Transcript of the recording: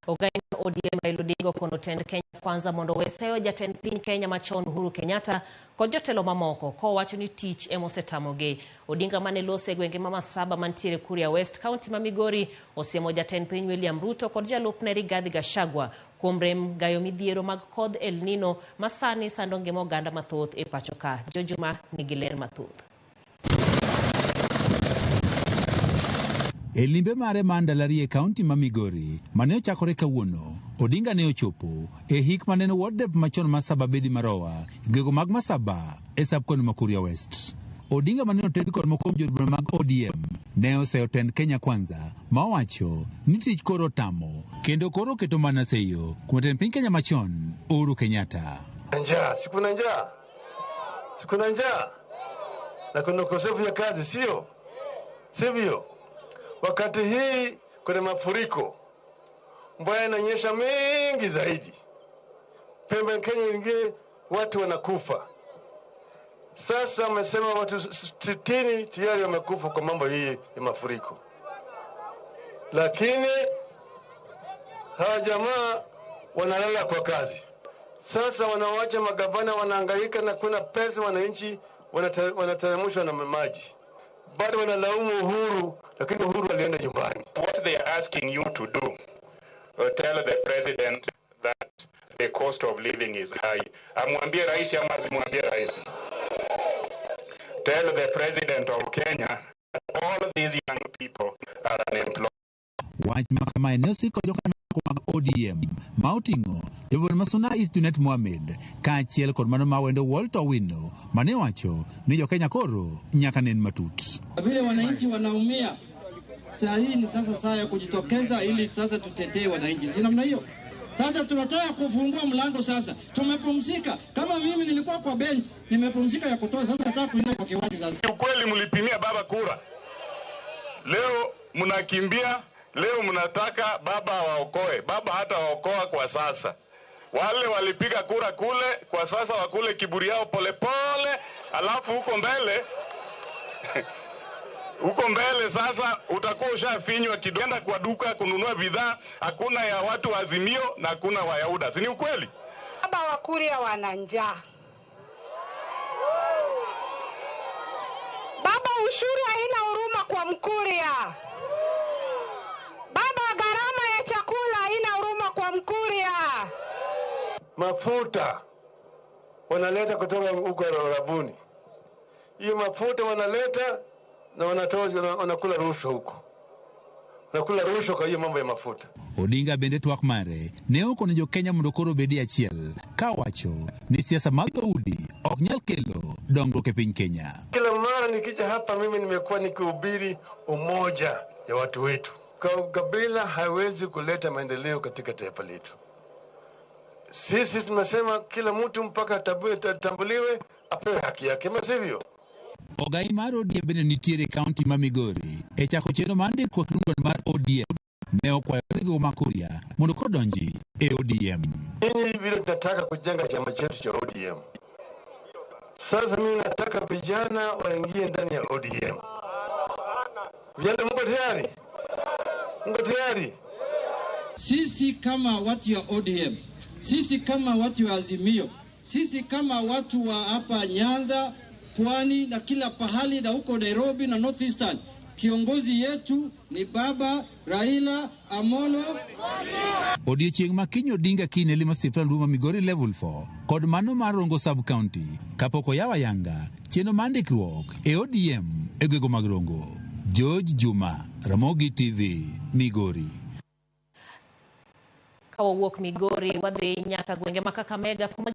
Ogai ODM Raila Odinga okono tend Kenya Kwanza mondo owe seyo jatend piny Kenya machon Uhuru Kenyatta kod jotelo mamoko kowacho ni tich emosetamogi. Odinga mane loso e gwenge ma Masaba mantiere Kuria West, kaunti ma Migori, osiemo jatend piny William Ruto kod jalupne Rigathi Gachagua kuom rem gayo midhiero mag kodh El Nino ma sani sando ngima oganda mathoth e pacho ka. Jojuma nigi ler mathoth. E limbe mare mar ndalo ariyo e kaunti ma Migori mane ochakore kawuono, Odinga ne ochopo e hik mane en ward rep machon ma Saba Bedi Marowa e gwenge mag Masaba e sub-county ma Kuria West. Odinga mane oted kod moko kuom jood bura mag ODM ne oseyo tend Kenya Kwanza ma owacho ni tich koro otamo kendo koro oketo mana seyo kuom jatend piny Kenya machon Uhuru Kenyatta. Njaa, si kuna njaa, si kuna njaa na kuna ukosefu ya kazi, sio sivyo? Wakati hii kuna mafuriko, mvua inanyesha mingi zaidi, pembe ya Kenya ingine watu wanakufa. Sasa wamesema watu 60 tayari wamekufa kwa mambo hii ya mafuriko, lakini hawa jamaa wanalala kwa kazi. Sasa wanawacha magavana wanahangaika na kuna pesa, wananchi wanateremshwa na maji, bado wanalaumu Uhuru, lakini Uhuru alienda nyumbani. What they are asking you to do, tell the president that the cost of living is high. Amwambie rais ama asimwambie rais? Tell the president of Kenya that all these young people are unemployed. Wach ma kamae ne osik kod jokanyo mag ODM ma oting'o jabura ma Suna East Junet Mohamed kaachiel kod mano ma Wendo Walter Owino mane owacho ni jo-Kenya koro nyaka nen matut. Vile wananchi wanaumia saa hii ni sasa saa ya kujitokeza ili sasa tutetee wananchi, si namna hiyo? Sasa tunataka kufungua mlango sasa, tumepumzika. Kama mimi nilikuwa kwa bench, nimepumzika ya kutoa, sasa nataka kuingia kwa kiwanja sasa. Ukweli mlipimia baba kura, leo mnakimbia, leo mnataka baba waokoe. Baba hata waokoa kwa sasa. Wale walipiga kura kule, kwa sasa wakule kiburi yao polepole, alafu huko mbele huko mbele sasa utakuwa ushafinywa kidogo. Enda kwa duka kununua bidhaa, hakuna ya watu wa Azimio na hakuna wa Yuda, si ni ukweli? Baba wa Kuria wana njaa. Baba, ushuru haina huruma kwa Mkuria. Baba, gharama ya chakula haina huruma kwa Mkuria. Mafuta wanaleta kutoka huko Arabuni, hiyo mafuta wanaleta na wanatoa, wanakula rushwa huko, wanakula rushwa kwa hiyo mambo ya mafuta. Odinga bende twak mare ne okono jo-Kenya mondo koro obedie achiel ka owacho ni siasa mag dhoudi ok nyal kelo dongruok e piny Kenya. Kila mara nikija hapa mimi nimekuwa nikihubiri umoja ya watu wetu. Kabila haiwezi kuleta maendeleo katika taifa letu. Sisi tumesema kila mtu mpaka atambuliwe, apewe haki yake, ama sivyo? Ogai mar ODM bende nitiere e kaunti ma Migori e chako chenro mar ndikruok duond mar ODM ne okwayo riwruok ma Kuria mondo kodonji e ODM. Nyinyi vile tunataka kujenga chama chetu cha ODM. Sasa mimi nataka vijana waingie ndani ya ODM. Vijana, mko tayari? Mko tayari? Sisi kama watu ya ODM, sisi kama watu wa Azimio, sisi kama watu wa hapa Nyanza, Pwani na kila pahali na huko Nairobi na North Eastern, kiongozi yetu ni Baba Raila Amolo. Odiechieng' ma kiny Odinga kiny ne limo osiptal maduong' ma Migori Level 4 kod mano mar Rongo Sub County kapok oyawo ayanga chenro mar ndikruok e ODM e gwenge mag Rongo. George Juma, Ramogi TV, Migori. Ka wawuok Migori wadhi nyaka gwenge ma Kakamega kuma